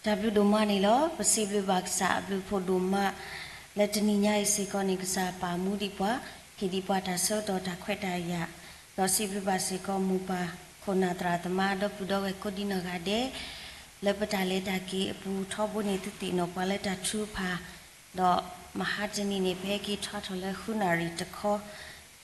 တၢ်ဘျုးဒိၣ်မးန့ၣ်လီၤ. ပစံးဘျုးဘၣ်ကစၢ်အဘျုးအဖှိၣ်ဒိၣ်မး လၢတနံၤညါအံၤစ့ၢ်ကီးန့ၣ် ကစၢ်ပာ်မူဒံးပှၤ, ဟ့ၣ်ဒံးပှၤတၢ်ဆၢကတီၢ်တၢ်ခွဲးတၢ်ယာ်, ဒီးစံးဘျုးဘၣ်စ့ၢ်ကီးမိၢ်ပၢ်ခိၣ်နၢ်သရၣ်သမါ ဒီပုၢ်ဒီဝဲၢ်ကိးဒံနီၢ်ဂၤဒဲး လၢပတၢ်လဲၤတၢ်က့ၤအပူၤထီဘိန့ၣ် သုသ့ၣ်နီၣ်ပှၤလၢတၢ်ထုကဖၣ်, ဒီးမဟါတနံၤန့ၣ် ပဟဲက့ၤထီၣ်ထီၣ်လၢဃုနၣ်ရံၣ်တခီ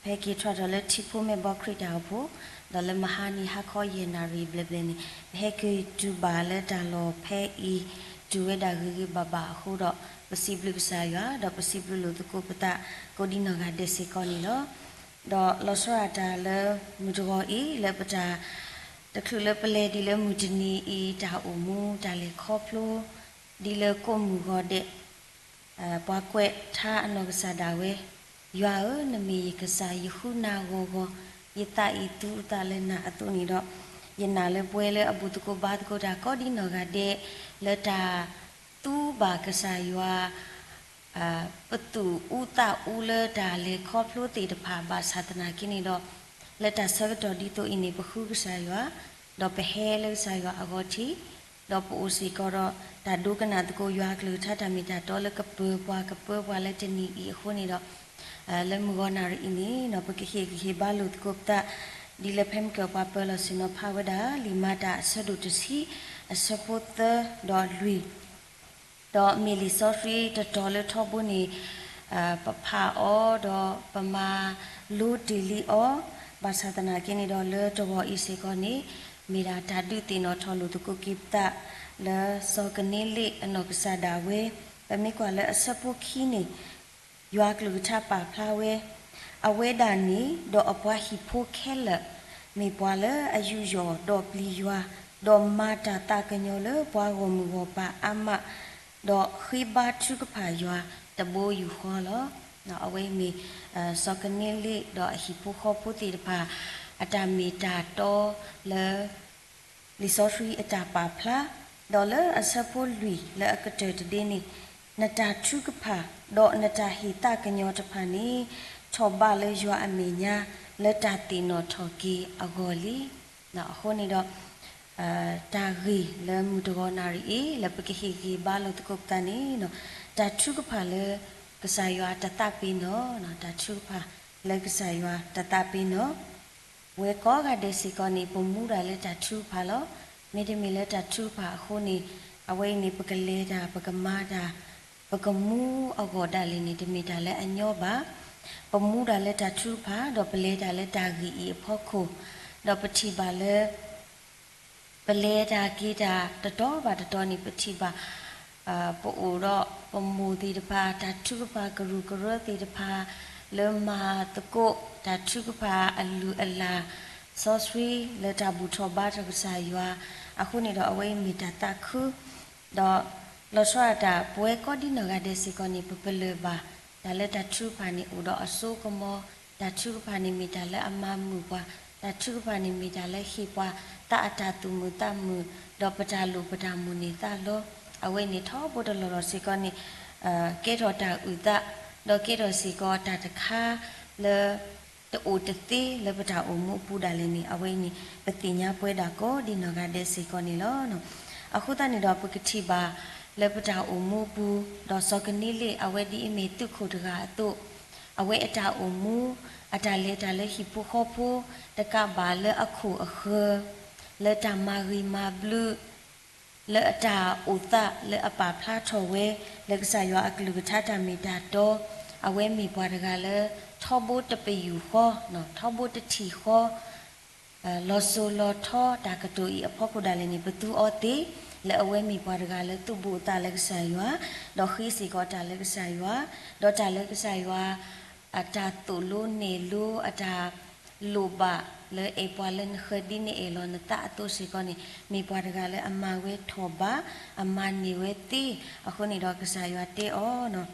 ပဟဲက့ၤထီၣ်ထီၣ်လၢထံဖိမဲာ်ဘီခရံာ်တၢ်အိၣ်ဖှိၣ်, ဒီးလၢမဟါနံၤဟါခီယဲၢ်နၣ်ရံၣ်ဘျဲၣ်ဘျဲၣ်န့ၣ် ပဟဲက့ၤတုၤဘၣ်လၢတၢ်လီၢ်ဖဲအံၤ တုၤဝဲဒၣ်ဂ့ၤဂ့ၤဘၣ်ဘၣ်အဃိဒီး ပစံးဘျုးကစၢ်ယွၤ ဒီးပစံးဘျုးလိာ်သကိးပသးကိးဒံနီၢ်ဂၤဒဲးစ့ၢ်ကီးန့ၣ်လီၤ. ဒီးလီၤဆီဒၣ်တၢ်လၢမုၢ်တဂီၤအံၤ လၢပတၢ် တချုးလၢပလဲၤဒ်လၢမုၢ်တနံၤအံၤ တၢ်အိၣ်မူတၢ်လဲၤခီဖျိ ဒ်လၢကိးမုၢ်ဂီၤဒဲး ပှၤကွဲးထါအနီၢ်ကစၢ်ဒၣ်ဝဲ, ယွၤဧၢ, နမ့ၢ်ယကစၢ် ယဃုနၤဂီၤဂီၤ, ယသးအံၤသူအသးလၢနၤအသိးန့ၣ်ဒီး, ယနာ်လၢပဝဲလၢအဘူၣ်သကိးဘါသကိးတၢ်ကိးဒံနီၢ်ဂၤဒဲး လၢတၢ်သူဘၣ်ကစၢ်ယွၤ ပသူၣ်အူသးအူလၢတၢ်လဲၤခီဖျိသ့ၣ်တဖၣ်ဘၣ်ဆၣ်သနာ်က့န့ၣ်ဒီး, လၢတၢ်ဆၢကတီၢ်ဒ်သိးအံၤန့ၣ် ပဃုကစၢ်ယွၤ, ဒီးပဟဲလၢကစၢ်ယွၤအဂီၢ်ထံး, ဒီးပအိၣ်စ့ၢ်ကီးဒီး တၢ်ဒိကနၣ်သကိးယွၤအကလုၢ်ကထါတၢ်မ့ၢ်တၢ်တီလၢကပၢၤပှၤ ကပၢၤပှၤလၢတနံၤအံၤအဃိန့ၣ်ဒီး, လၢမုၢ်ဂီၤနၣ်ရံၣ်အံၤန့ၣ် ပကဟ့ၣ်ဂံၢ်ဟ့ၣ်ဘါလိာ်သကိးပသး ဒ်လၢဖဲမုၢ်ကၢၢ်ပှၤပၢၤလီၢ်ဆ့ၣ်နီၤဖးဝဲဒၣ် လံာ်မၤတၢ်အဆၢဒိၣ်တဆံ အဆၢဖိသၢဒီးလွံၢ် ဒီးမ့ၢ်လံာ်စီဆှံတတီၤလၢထီဘိန့ၣ် ပဖးအီၤဒီးပမၤလိတ့ၢ်လံအီၤ, ဘၣ်ဆၣ်သနာ်က့န့ၣ်ဒီးလၢတဂီၤအံၤစ့ၢ်ကီးန့ၣ် မ့ၢ်ဒၣ်တၢ်ဒုးသ့ၣ်နီၣ်ထီၣ်လိာ်သကိးက့ၤပသး လၢစီၤကနံလ့းအနီၢ်ကစၢ်ဒၣ်ဝဲ, ပမ့ၢ်ကွၢ်လၢအဆၢဖိခံန့ၣ် ယွၤကလုၢ်ကထါပာ်ဖျါဝဲ, အဝဲဒၣ်န့ၣ် ဒီးအပှၤဟံၣ်ဖိခဲလၢာ် မ့ၢ်ပှၤလၢအယူးယီၣ်ဒီးပျံၤယွၤ, ဒီးမၤတၢ်သးကညီၤလၢပှၤဂီၢ်မုၢ်ဂီၢ်ပၤအါမး, ဒီးဃ့ဘါထုကဖၣ်ယွၤတဘိယူၢ်ဃီလီၤ. အဝဲအံၤမ့ၢ် စီၤကနံလ့းဒီးအဟံၣ်ဖိဃီဖိသ့ၣ်တဖၣ် အတၢ်မ့ၢ်တၢ်တီလၢ လံာ်စီဆှံအတၢ်ပာ်ဖျါ, ဒီးလၢအဆၢဖိလွံၢ်လၢအကတၢၢ်တဒ့န့ၣ်, နတၢ်ထုကဖၣ် ဒီးနတၢ်ဟ့ၣ်သးကညီၤတဖၣ်န့ၣ် ထီၣ်ဘးလၢယွၤအမဲာ်ညါ လၢတၢ်သ့ၣ်နီၣ်ထီၣ်က့ၤအဂီၢ်လံ. အဃိန့ၣ်ဒီး တၢ်ဂ့ၢ်လၢမုၢ်တဂီၤနၣ်ရံၣ်အံၤ လၢပကဟ့ၣ်ဂံၢ်ဘါလိာ်သကိးပသးန့ၣ်, တၢ်ထုကဖၣ်လၢကစၢ်ယွၤတသးပ့ၤနီၣ်, တၢ်ထုကဖၣ်လၢကစၢ်ယွၤတသးပ့ၤနီၣ် ပဝဲကိးဂၤဒဲးစ့ၢ်ကီးန့ၣ် ပမူဒၣ်လၢတၢ်ထုကဖၣ်လီၤ. မ့တမ့ၢ်လၢတၢ်ထုကဖၣ်အဃိန့ၣ် အဝဲအံၤန့ၣ် ပကလဲၤတၢ် ပကမၤတၢ် ပကမူအဂီၢ်ဒၣ်လဲာ်န့ၣ် တမ့ၢ်တၢ်လၢအညီဘၣ်. ပမူဒၣ်လၢတၢ်ထုကဖၣ် ဒီးပလဲၤတၢ်လၢတၢ်ဂ့ၢ်အံၤအဖီခိၣ်, ဒီးပထံၣ်ဘၣ်လၢ ပလဲၤတၢ်က့ၤတၢ်တတီဘၣ်တတီန့ၣ် ပထံၣ်ဘၣ် ပအိၣ်ဒီးပမိၢ်သ့ၣ်တဖၣ် တၢ်ထုကဖၣ်ကရူၢ်ကရၢသ့ၣ်တဖၣ် လၢမၤသကိး တၢ်ထုကဖၣ်အလုၢ်အလၢ် စီဆှံလၢတၢ်ဘူၣ်ထီၣ်ဘါထီၣ်ကစၢ်ယွၤ, အဃိန့ၣ်ဒီးအဝဲအံၤမ့ၢ်တၢ်သးခု ဒီးလီၤဆီဒၣ်တၢ် ပဝဲကိးဒံနီၢ်ဂၤဒဲးစ့ၢ်ကီးန့ၣ် ပပလၢၢ်ဘၣ် တၢ်လၢတၢ်ထုကဖၣ်န့ၣ်အိၣ်ဒီးအစိကမီၤ, တၢ်ထုကဖၣ်န့ၣ်မ့ၢ်တၢ်လၢအမၤမုာ်ပှၤ, တၢ်ထုကဖၣ်န့ၣ်မ့ၢ်တၢ်လၢဟ့ၣ်ပှၤ သးအတၢ်သူၣ်မုာ်သးမုာ်, ဒီးပတၢ်လိၣ်ပတၢ်မိၣ်န့ၢ်သးလီၤ. အဝဲန့ၣ်ထီဘိတလီၢ်လီၢ်စ့ၢ်ကီးန့ၣ် ကဲထီၣ်တၢ်အုၣ်သး, ဒီးကဲထီၣ်စ့ၢ်ကီးတၢ်တခါလၢ တအိၣ်တသ့လၢပတၢ်အိၣ်မူအပူၤဒၣ်လဲာ်န့ၣ် အဝဲအံၤန့ၣ် ပသ့ၣ်ညါပဝဲဒၣ်ကိးဒံနီၢ်ဂၤဒဲးစ့ၢ်ကီးန့ၣ်လီၤ. အဃိသတးန့ၣ်ဒီး ပကထံၣ်ဘၣ်လၢပတၢ်အိၣ်မူအပူၤ, ဒီးစီၤကနံလ့းအဝဲဒ်အမ့ၢ်သုးခိၣ်တဂၤအသိး, အဝဲအတၢ်အိၣ်မူ အတၢ်လဲၤတၢ်လၢဟံၣ်ဖိဃီဖိ တကးဘၣ်လၢအခိၣ်အဃၢၤ လၢတၢ်မၤဂ့ၤမၤဘျုး လၢအတၢ်အိၣ်သးလၢအပာ်ဖျါထီၣ်ဝဲ လၢကစၢ်ယွၤအကလုၢ်ကထါတၢ်မ့ၢ်တၢ်တီ, အဝဲမ့ၢ်ပှၤတဂၤလၢ ထီဘိတပယူာ်ဃီ, ထီဘိတထံၣ်ဃီ လီၤစိၤလီၤထီတၢ်ကတိၤအံၤအဖီခိၣ်ဒၣ်လဲာ်န့ၣ် ပသူအီၤသ့ လၢအဝဲမ့ၢ်ပှၤတဂၤလၢသူၣ်ဘီၣ်အသးလၢကစၢ်ယွၤ, ဒီးဃ့စ့ၢ်ကီးတၢ်လၢကစၢ်ယွၤ, ဒီးတၢ်လၢကစၢ်ယွၤ အတၢ်သိၣ်လိနဲၣ်လိ အတၢ်လိၣ်ဘၣ်လၢအဲၣ်ပှၤလၢနဃၢၤဒ်နအဲၣ်လီၤနသးအသိးစ့ၢ်ကီးန့ၣ် မ့ၢ်ပှၤတဂၤလၢအမၤဝဲထီၣ်ဘး, အမၤန့ၢ်ဝဲသ့, အဃိန့ၣ်ဒီးကစၢ်ယွၤတဲအီၤ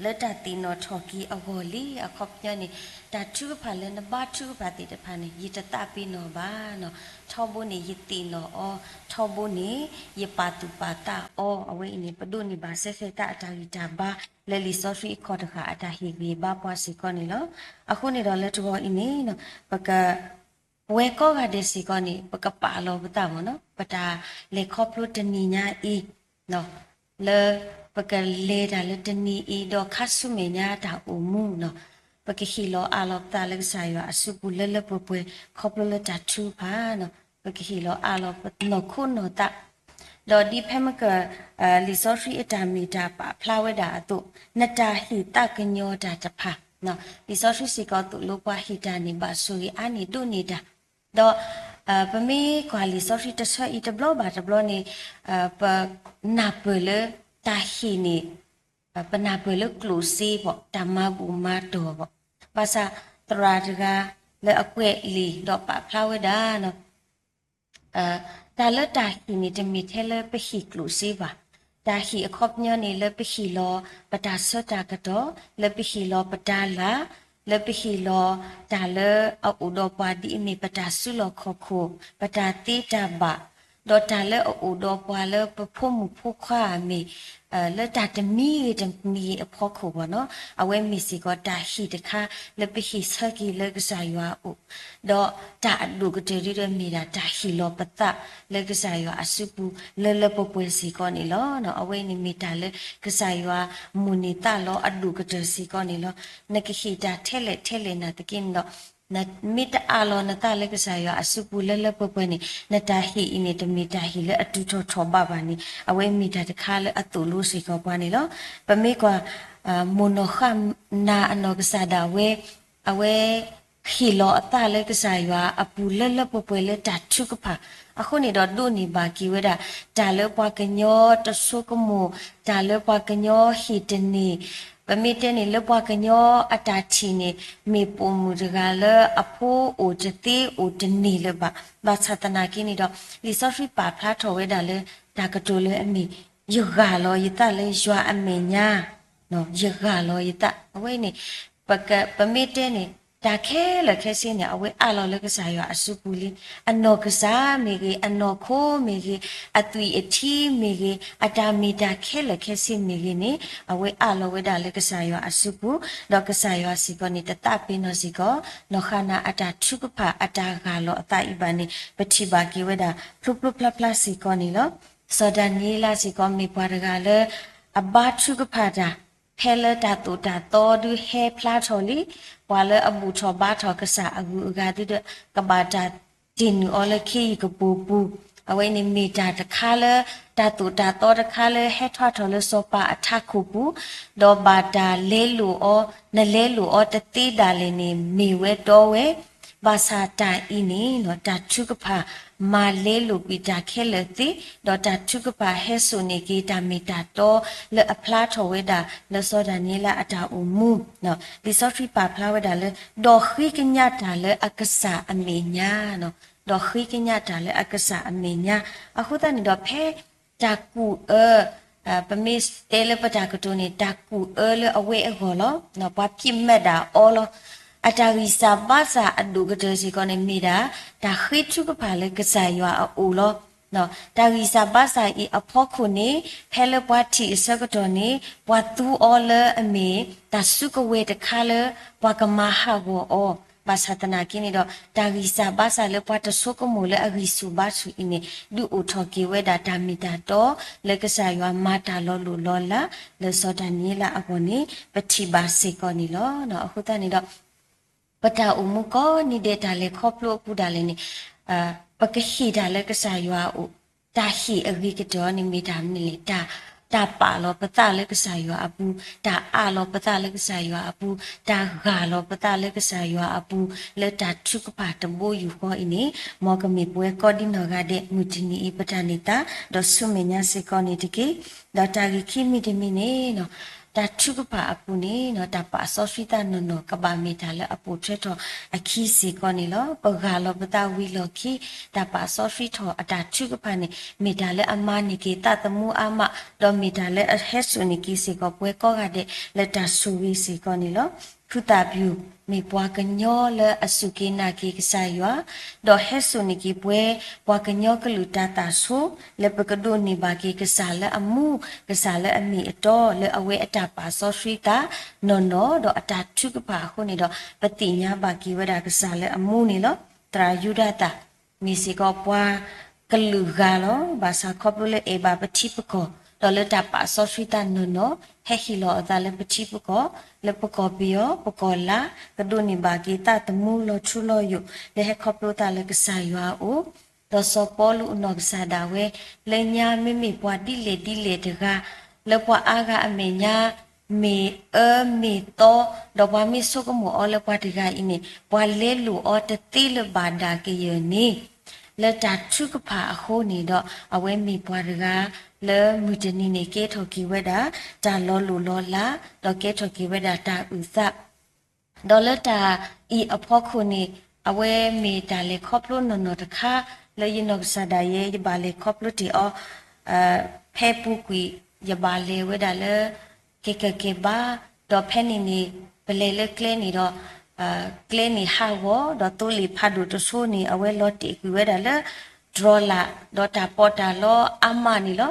လၢတၢ်သ့ၣ်နီၣ်ထီၣ်က့ၤအဂီၢ်လံ. အခီပညီန့ၣ် တၢ်ထုကဖၣ်လၢနဘါထုကဖၣ်သ့ၣ်တဖၣ်န့ၣ် ယတသးပ့ၤနီၣ်ဘၣ်, ထီဘိန့ၣ်ယသ့ၣ်နီၣ်အီၤ, ထီဘိန့ၣ် ယပာ်သူၣ်ပာ်သးအီၤ, အဝဲအံၤန့ၣ် ပဒိးန့ၢ်ဘၣ်စဲးဃဲးသးအတၢ်ဂံၢ်တၢ်ဘါ လၢလံာ်စီဆှံအခီၣ်တဃၣ်အတၢ်ဟ့ၣ်ဂံၢ်ဘါပှၤစ့ၢ်ကီးန့ၣ်လီၤ. အဃိန့ၣ်ဒီးလၢတဂီၤအံၤန့ၣ် ပက အဝဲကိးဂၤဒဲးစ့ၢ်ကီးန့ၣ် ပကပာ်လီၤပသးမ့ၢ်နီၤ ပတၢ်လဲၤခီဖျိတနံၤညါအံၤ လၢပကလဲၤတၢ်လၢတနံၤအံၤ ဒီးခါဆူမဲာ်ညါတၢ်အိၣ်မူနီၤ, ပကဟ့ၣ်လီၤအးလီၤပသးလၢကစၢ်ယွၤအစုပူၤလၢလၢပှဲၤပှဲၤ ခီဖျိလၢတၢ်ထုကဖၣ်နီၤ, ပကဟ့ၣ်လီၤအးလီၤပနီၢ်ခိနီၢ်သး ဒီးဒ်ဖဲမ့ၢ်က လံာ်စီဆှံအတၢ်မ့ၢ်တၢ်ပာ်ဖျါဝဲဒၣ်အသိး, နတၢ်ဟ့ၣ်သးကညီၤတၢ်တဖၣ်, လံာ်စီဆှံစ့ၢ်ကီးသိၣ်လိပှၤဟ့ၣ်တၢ်န့ၣ် ဘၣ်ဆိၣ်ဂ့ၤအါန့ၢ်ဒိၣ်န့ၢ်တၢ်, ဒီး ပမ့ၢ်ကွၢ်လံာ်စီဆှံတဆၢအံၤတဘျီဘၣ်တဘျီန့ၣ် ပနၢ်ပၢၢ်လၢတၢ်ဟ့ၣ်န့ၣ် ပနၢ်ပၢၢ်လၢကျိၣ်စ့ဘၣ် တၢ်မၤဘူၣ်မၤတီၢ်ဘၣ်, ဘၣ်ဆၣ်သရၣ်တဂၤလၢအကွဲးလံာ်ဒီးပာ်ဖျါဝဲဒၣ် တၢ်လၢတၢ်ဟ့ၣ်န့ၣ်တမ့ၢ်ထဲလၢပဟ့ၣ်ကျိၣ်စ့ဘၣ်. တၢ်ဟ့ၣ်အခီပညီန့ၣ်လၢပဟ့ၣ်လီၤပတၢ်ဆၢတၢ်ကတီၢ်, လၢပဟ့ၣ်လီၤပတၢ်လၤ, လၢပဟ့ၣ်လီၤတၢ်လၢအအိၣ်ဒီးပှၤဒ်အမ့ၢ်ပတၢ်စုလီၢ်ခီၣ်ခိၣ်, ပတၢ်သ့တၢ်ဘၣ်, ဒီးတၢ်လၢအအိၣ်ဒီးပှၤလၢပဖိမုၣ်ဖိခွါအမ့ၢ် လၢတၢ်တမံၤဂ့ၤတမံၤဂ့ၤအဖီခိၣ်ဘၣ်နီၤ, အဝဲမ့ၢ်စ့ၢ်ကီးတၢ်ဟ့ၣ်တခါလၢပဟ့ၣ်ဆၢက့ၤလၢကစၢ်ယွၤအအိၣ်, ဒီးတၢ်အဒိၣ်ကတၢၢ်ဒ်ဒီးမ့ၢ်ဒၣ်တၢ်ဟ့ၣ်လီၤပသးလၢကစၢ်ယွၤအစုပူၤ လၢလၢပှဲၤပှဲၤစ့ၢ်ကီးန့ၣ်လီၤ. အဝဲန့ၣ်မ့ၢ်တၢ်လၢကစၢ်ယွၤမိၣ်န့ၢ်သးလီအဒိၣ်ကတၢၢ်စ့ၢ်ကီးန့ၣ်လီၤ. နကဟ့ၣ်တၢ်ထဲလဲၣ်ထဲလဲၣ်နာ်သက့န့ၣ်ဒီး နမ့ၢ်တအးလီၤနသးလၢကစၢ်ယွၤအစုပူၤလၢလၢပှဲၤပှဲၤန့ၣ် နတၢ်ဟ့ၣ်အံၤန့ၣ် တမ့ၢ်တၢ်ဟ့ၣ်လၢအတုၤထီၣ်ထီၣ်ဘးဘၣ်န့ၣ် အဝဲမ့ၢ်တၢ်တခါလၢအသိၣ်လိစ့ၢ်ကီးပှၤန့ၣ်လီၤ. ပမ့ၢ်ကွၢ် မိၢ်နီၢ်ဃၣ်နၤအနီၢ်ကစၢ်ဒၣ်ဝဲ အဝဲဟ့ၣ်လီၤအသးလၢကစၢ်ယွၤအပူၤလၢလၢပှဲၤပှဲၤလၢတၢ်ထုကဖၣ်, အဃိန့ၣ်ဒီးဒိးန့ၢ်ဘၣ်က့ၤဝဲဒၣ် တၢ်လၢပှၤကညီတဆိကမိၣ်, တၢ်လၢပှၤကညီဟ့ၣ်တန့ၢ်, ပမ့ၢ်တဲန့ၣ်လၢပှၤကညီအတၢ်ထံၣ်န့ၣ် မ့ၢ်ပိာ်မုၣ်တဂၤလၢအဖိအိၣ်တသ့အိၣ်တန့ၢ်လၢၤဘၣ်. ဘၣ်ဆၣ်သနာ်က့န့ၣ်ဒီး လံာ်စီဆှံပာ်ဖျါထီၣ်ဝဲဒၣ်လၢ တၢ်ကတိၤလၢအမ့ၢ် ယဂၢ်လီၤယသးလၢယွၤအမဲာ်ညါ ယဂၢ်လီၤယသး အဝဲန့ၣ် ပမ့ၢ်တဲန့ၣ် တၢ်ခဲလၢာ်ခဲဆ့န့ၣ် အဝဲအးလီၤလၢကစၢ်ယွၤအစုပူၤလံ. အနီၢ်ကစၢ်မ့ၢ်ဂ့ၤ, အနီၢ်ခိမ့ၢ်ဂ့ၤ, အသွံၣ်အထံမ့ၢ်ဂ့ၤ, အတၢ်မ့ၢ်တၢ်ခဲလၢာ်ခဲဆ့မ့ၢ်ဂ့ၤန့ၣ် အဝဲအးလီၤဝဲဒၣ်လၢကစၢ်ယွၤအစုပူၤ, ဒီးကစၢ်ယွၤစ့ၢ်ကီးန့ၣ် တသးပ့ၤနီၣ်စ့ၢ်ကီး နီၢ်ဃၣ်နၤအတၢ်ထုကဖၣ် အတၢ်ဂၢ်လီၤအသးအံၤဘၣ်န့ၣ် ပထံၣ်ဘၣ်က့ၤဝဲဒၣ် ဖျိဖျိဖျါဖျါစ့ၢ်ကီးန့ၣ်လီၤ. စီၤဒၤနံးယ့လးစ့ၢ်ကီးမ့ၢ်ပှၤတဂၤလၢ အဘါထုကဖၣ်တၢ် ဖဲလၢတၢ်သိၣ်တၢ်သီဒုးဟဲဖျါထီၣ်လံ, ပှၤလၢအဘူၣ်ထီၣ်ဘါထီၣ်ကစၢ်အဂုၤအဂၤဒုဒီး ကဘၣ်တၢ်တ့ၢ်နုာ်အီၤလၢခ့ယုၢ်ကပိာ်ပူၤ, အဝဲန့ၣ်မ့ၢ်တၢ်တခါလၢ တၢ်သိၣ်တၢ်သီတခါလၢဟဲထီၣ်ထီၣ်လၢစီၤပၤအထးခိၣ်ပူၤ, ဒီးဘၣ်တၢ်လဲလိာ်အီၤ, နလဲလိာ်အီၤတသ့ဒၣ်လဲာ်န့ၣ် မ့ၢ်ဝဲတီဝဲ ဘၣ်ဆၣ်တၢ်အံၤန့ၣ် တၢ်ထုကဖၣ်မၤလဲလိာ်ကွံာ်တၢ်ခဲလၢာ်သ့, ဒီးတၢ်ထုကဖၣ်ဟဲစိာ်န့ၢ်က့ၤတၢ်မ့ၢ်တၢ်တီလၢအဖျါထီၣ်ဝဲဒၣ် လၢစီၤဒၤနံးယ့လးအတၢ်အိၣ်မူ, လံာ်စီဆှံပာ်ဖျါဝဲဒၣ်လၢ ဒီးဃ့ကညးတၢ်လၢအကစၢ်အမဲာ်ညါ, ဒီးဃ့ကညးတၢ်လၢအကစၢ်အမဲာ်ညါ, အဃိသတးန့ၣ်ဒီး ဖဲတၢ်ကူၣ်အၢ ပမ့ၢ်တဲလၢပတၢ်ကတိၤန့ၣ် တၢ်ကူၣ်အၢလၢအဝဲအဂီၢ်လီၤ. ပှၤဖံးမၤဒၣ်အီၤလီၤ. အတၢ်ဂံၢ်စၢ်ဘါစၢ်အဒိၣ်ကတၢၢ်စ့ၢ်ကီးန့ၣ် မ့ၢ်ဒၣ် တၢ်ဃ့ထုကဖၣ်လၢကစၢ်ယွၤအအိၣ်လီၤ. တၢ်ဂံၢ်စၢ်ဘါစၢ်အံၤအဖီခိၣ်န့ၣ် ဖဲလၢပှၤထံၣ်အဆၢကတီၢ်န့ၣ် ပှၤသူအီၤလၢအမ့ၢ် တၢ်စုကဝဲၤတခါလၢ ပှၤကမၤဟးဂီၤအီၤ, ဘၣ်ဆၣ်သနာ်က့န့ၣ်ဒီး တၢ်ဂံၢ်စၢ်ဘါစၢ်လၢပှၤတဆိကမိၣ်လၢအဂံၢ်ဆူၣ်ဘါဆူၣ်အံၤန့ၣ် ဒုးအိၣ်ထီၣ်က့ၤဝဲဒၣ်တၢ်မ့ၢ်တၢ်တီ လၢကစၢ်ယွၤမၤတၢ်လီၤလိၢ်လီၤလး လၢစီၤဒၤနံးယ့လးအဂီၢ်န့ၣ် ပထံၣ်ဘၣ်စ့ၢ်ကီးန့ၣ်လီၤ. အဃိသတးန့ၣ်ဒီး ပတၢ်အိၣ်မူကိးနံၤဒဲးတၢ်လဲၤခီဖျိအပူၤဒၣ်လဲာ်န့ၣ် ပကဟ့ၣ်တၢ်လၢကစၢ်ယွၤအအိၣ်, တၢ်ဟ့ၣ်အဂ့ၤကတၢၢ်န့ၣ်မ့ၢ်တၢ်မနုၤလဲၣ်, တၢ် တၢ်ပာ်လီၤပသးလၢကစၢ်ယွၤအပူၤ, တၢ်အးလီၤပသးလၢကစၢ်ယွၤအပူၤ, တၢ်ဂၢ်လီၤပသးလၢကစၢ်ယွၤအပူၤ, လၢတၢ်ထုကဖၣ်တဘိယူၢ်ဃီအံၤန့ၣ် မ်ကမ့ၢ်ပဝဲကိးဒံနီၢ်ဂၤဒဲး မုၢ်တနံၤအံၤပတၢ်န့ၢ်သါ ဒီးဆူမဲာ်ညါစ့ၢ်ကီးန့ၣ်တက့ၢ်. ဒီးတၢ်ဂ့ၢ်ခံမံၤတမံၤန့ၣ် တၢ်ထုကဖၣ်အပူၤန့ၣ် တၢ်ပာ်စီဆှံသးနီၢ်နီၢ် ကဘၣ်မ့ၢ်တၢ်လၢအပိာ်ထွဲထီၣ်အခံစ့ၢ်ကီးန့ၣ်လီၤ. ပဂၢ်လီၤပသးဝံၤလီၢ်ခံ တၢ်ပာ်စီဆှံထီၣ်အတၢ်ထုကဖၣ်န့ၣ် မ့ၢ်တၢ်လၢအမၤန့ၢ်က့ၤသးသမူအါမး, ဒီးမ့ၢ်တၢ်လၢအဟဲစိာ်န့ၢ်က့ၤစ့ၢ်ကီးပဝဲကိးဂၤဒဲး လၢတၢ်ဆိၣ်ဂ့ၤစ့ၢ်ကီးန့ၣ်လီၤ. ဖုသၣ်ပျူၤ မ့ၢ်ပှၤကညီလၢအစူၢ်က့ၤနာ်က့ၤကစၢ်ယွၤ, ဒီးဟဲစိာ်န့ၢ်က့ၤပဝဲ ပှၤကညီကလုာ်တၢ်သးဆိ, လၢပကဒိးန့ၢ်ဘၣ်က့ၤကစၢ်လၢအမူ, ကစၢ်လၢအမ့ၢ်အတီ လၢအဝဲအတၢ်ပာ်စီဆှံသးနီၢ်နီၢ် ဒီးအတၢ်ထုကဖၣ်အဃိန့ၣ်ဒီး ပသ့ၣ်ညါဘၣ်က့ၤဝဲဒၣ်ကစၢ်လၢအမူန့ၣ်လီၤ. သရၣ်ယူဒၤသၣ် မ့ၢ်စ့ၢ်ကီးပှၤကလုာ်ဂၤလီၤ. ဘၣ်ဆၣ်ခီဖျိလၢအဲၣ်ဘၣ်ပထံပကီၢ် ဒီးလၢတၢ်ပာ်စီဆှံသးနီၢ်နီၢ် ဟဲဟ့ၣ်လီၤအသးလၢပထံပကီၢ် လၢပကီၢ်ပယီၤ ပကီၢ်လါ ကဒိးန့ၢ်ဘၣ်က့ၤသးသမူလီၤထူလီၤယိာ် လၢဟဲခီဖျိသးလၢကစၢ်ယွၤအအိၣ် ဒီးစီၤပီလူးအနီၢ်ကစၢ်ဒၣ်ဝဲ လၢညါမ့မ့ၢ်ပှၤဒ်လဲၣ်ဒ်လဲၣ်တဂၤ လၢပှၤအါဂၤအမဲာ်ညါ မ့ၢ်အၢမ့ၢ်သီ ဒီးပှၤမ့ၢ်ဆိကမိၣ်အီၤလၢပှၤတဂၤအံၤန့ၣ် ပှၤလဲလိာ်အီၤတသ့လၢၤဘၣ်ဒၣ်ကယၢၢ်န့ၣ် လၢတၢ်ထုကဖၣ်အဃိန့ၣ်ဒီး အဝဲမ့ၢ်ပှၤတဂၤ လၢမုၢ်တနံၤန့ၣ် ကဲထီၣ်က့ၤဝဲဒၣ် တၢ်လီၤလိၢ်လီၤလး ဒီးကဲထီၣ်က့ၤဝဲဒၣ်တၢ်အုၣ်သး ဒီးလၢတၢ်အံၤအဖီခိၣ်န့ၣ် အဝဲမ့ၢ်တၢ်လဲၤခီဖျိနီၢ်နီၢ်တခါ လၢယနီၢ်ကစၢ်ဒၣ်ယဲ ယဘၣ်လဲၤခီဖျိတ့ၢ်အီၤ ဖဲပူၤကွံာ် ယဘၣ်လဲၤဝဲဒၣ်လၢ ကဲကဲကဲဘါ ဒီးဖဲန့ၣ်န့ၣ် ပလဲၤလၢကျဲန့ၣ်ဒီး ကျဲန့ၣ်ဟးဂီၤ ဒီးသိလ့ၣ်ဖးဒိၣ်တဆိန့ၣ် အဝဲလီၤတဲာ်ကွံာ်ဝဲဒၣ်လၢ တြီလၢ် ဒီးတၢ်ပီးတၢ်လီအါမးန့ၣ်လီၤ.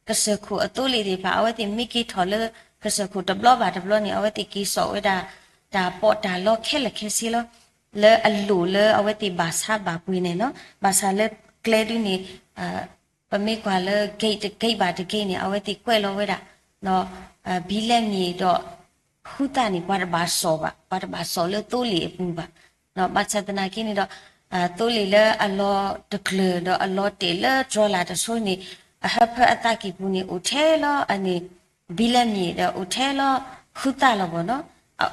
ကစၢၢ်ခိၣ်အသိလ့ၣ်သ့ၣ်တဖၣ် အဝဲသ့ၣ်မ့ၢ်က့ၤထီၣ်လၢ ကစၢၢ်ခိၣ်တဘျီဘၣ်တဘျီန့ၣ် အဝဲသ့ၣ်က့ၤစိာ်ဝဲဒၣ် တၢ်ပီးတၢ်လီခဲလၢာ်ခဲဆ့လီၤ. လၢအလိၣ်လၢအဝဲသ့ၣ်ဘၣ်ဆါဘၣ်ပှ့ၤန့ၣ်လီၤ. ဘၣ်ဆၣ်လၢကျဲဒုန့ၣ် ပမ့ၢ်ကွၢ်လၢ gate တ gate ဘၣ်တ gate န့ၣ် အဝဲသ့ၣ်ကွဲးလီၤဝဲဒၣ် ဘံလဲမ့ၣ်ဒီး ဃုသၣ်န့ၣ် ပှၤတဘၣ်စိာ်ဘၣ်, ပှၤတဘၣ်စိာ်လၢသိလ့ၣ်အပူၤဘၣ်. ဘၣ်ဆၣ်သနာ်က့န့ၣ်ဒီး သိလ့ၣ်လၢအလီၤတကျၢၤဒီးအလီၤတဲာ်လၢတြီလၢ်တဆိန့ၣ် အဟၢဖၢအသးကံၢ်ပူၤန့ၣ် အိၣ်ထဲလီၤအန့ၣ် ဘံလဲမ့ၣ်ဒီးအိၣ်ထဲလီၤ ဃုသၣ်လီၤဘၣ်နီၤ.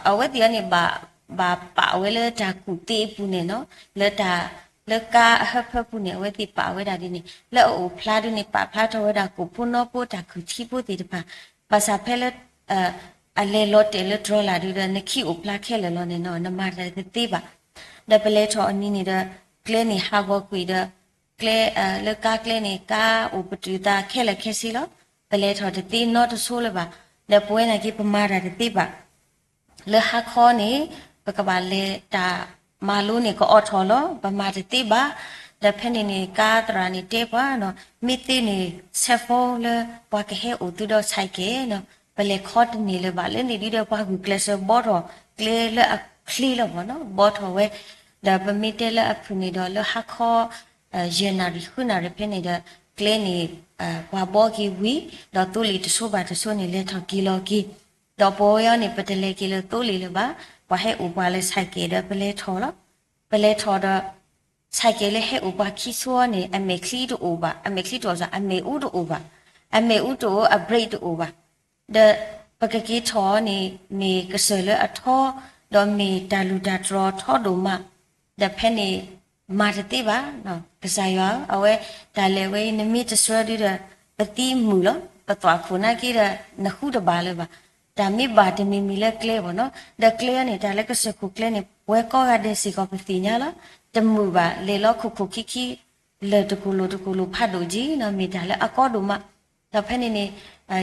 အဝဲသ့ၣ်အံၤန့ၣ် ဘၣ်ပာ်ဝဲလၢတၢ်ကူၣ်သ့အပူၤန့ၣ်နီၤ, လၢတၢ် လၢကါအဟၢဖၢပူၤန့ၣ် အဝဲသ့ၣ်ပာ်ဝဲဒၣ်ဒ်န့ၣ် လၢအအိၣ်ဖျါဒ်န့ၣ် ပာ်ဖျါထီၣ်ဝဲဒၣ်ကိၣ်ဖိနီဖိတၢ်ခုၣ်ထံဖိသ့ၣ်တဖၣ်, ဘၣ်ဆၣ်ဖဲလၢ အလဲၤလီၤတဲာ်လၢတြီလၢ်ဒုဒီး နခံအိၣ်ဖျါခဲလၢာ်လီၤန့ၣ်နီၤ နမၤတၢ်တသ့ဘၣ်. ဒီးပလဲၤထီၣ်အနံၤန့ၣ်ဒီး ကျဲန့ၣ်ဟးဂီၤကွံာ်ဒီး ကျဲ လၢကါကျဲန့ၣ် ကါအိၣ်ပတုာ်သးခဲလၢာ်ခဲဆ့လီၤ. ပလဲၤထီၣ်တသ့နီတဆိလၢၤဘၣ်. ဒီးပဝဲနာ်က့ ပမၤတၢ်တသ့ဘၣ်. လၢဟါခီန့ၣ် ပကဘၣ်လဲၤတၢ်မၤလိန့ၣ် ကအိးထီၣ်လီၤ. ပမၤတသ့ဘၣ်. ဒီးဖဲန့ၣ်န့ၣ် ကါသရၣ်န့ၣ်တဲပှၤနီၤ, မ့ၢ်သ့န့ၣ် ဆဲးဖိလၢပှၤကဟဲအိၣ်သုဒီးဆဲးကဲနီၤ, ပလဲၤခီတန့ၢ်လၢၤဘၣ်. လၢန့ၣ်ဒုဒီး ပှၤဂုာ်ကျဲးစၢးဘှီထီၣ်ကျဲလၢအချ့လီၤဘၣ်နီၤ, ဘှီထီၣ်ဝဲ. ဒီးပမ့ၢ်တဲလၢအဖုၣ်န့ၣ်ဒီး လၢဟါခီ ယဲၢ်နၣ်ရံၣ်ဃုနၣ်ရံၣ်ဖဲန့ၣ်ဒီး ကျဲန့ၣ် ပှၤဘှီက့ၤဝံၤ ဒီးသိလ့ၣ်တဆိဘၣ်တဆိန့ၣ် လဲၤထီၣ်က့ၤလီၤက့ၤ ဒီးပဝဲအံၤန့ၣ် ပတလဲၤက့ၤလၢသိလ့ၣ်လၢၤဘၣ်. ပှၤဟဲအိၣ်ပှၤလၢဆဲးကဲဒီး ပလဲၤထီၣ်လီၤ. ပလဲၤထီၣ်ဒီး ဆဲးကဲလၢဟဲအိၣ်ပှၤခံဆိန့ၣ် အမဲာ်ချံတအိၣ်ဘၣ်, အမဲာ်ချံတအိၣ်စ့ၢ် အမဲာ်အူတအိၣ်ဘၣ်, အမဲာ်အူတအိၣ် အ brake တအိၣ်ဘၣ်. ဒီးပကက့ၤထီၣ်န့ၣ် မ့ၢ်ကစၢၢ်လၢအထီ, ဒီးမ့ၢ်တၢ်လူၢ်တၢ်တြီၤထီဒိၣ်မး, ဒီးဖဲန့ၣ် မၤတသ့ဘၣ်. ကစၢ်ယွၤဧၢ, အဝဲတၢ်လဲၤဝဲအံၤ နမ့ၢ်တဆှၢဒုဒီး ပသံမုာ်လီၤ. ပသွၣ်ခိၣ်နာ်က့ဒီး နဃုတဘၣ်လၢၤဘၣ်. တၢ်မ့ၢ်ဘၣ်တမံၤမံၤလၢကျဲဘၣ်နီၤ, ဒီးကျဲန့ၣ် တၢ်လၢကစၢၢ်ခိၣ်ကျဲန့ၣ် ပဝဲကိးဂၤဒဲးစ့ၢ်ကီးပသ့ၣ်ညါလီၤ. တမုာ်ဘၣ်, လဲၤလီၤခိၣ်ခိၣ်ခံခံ လၢာ်တကိၢ်လိာ်တကိၢ်လိာ်ဖးဒိၣ်က့နီၤ, မ့ၢ်တၢ်လၢအကီဒိၣ်မး. ဒီးဖဲန့ၣ်န့ၣ်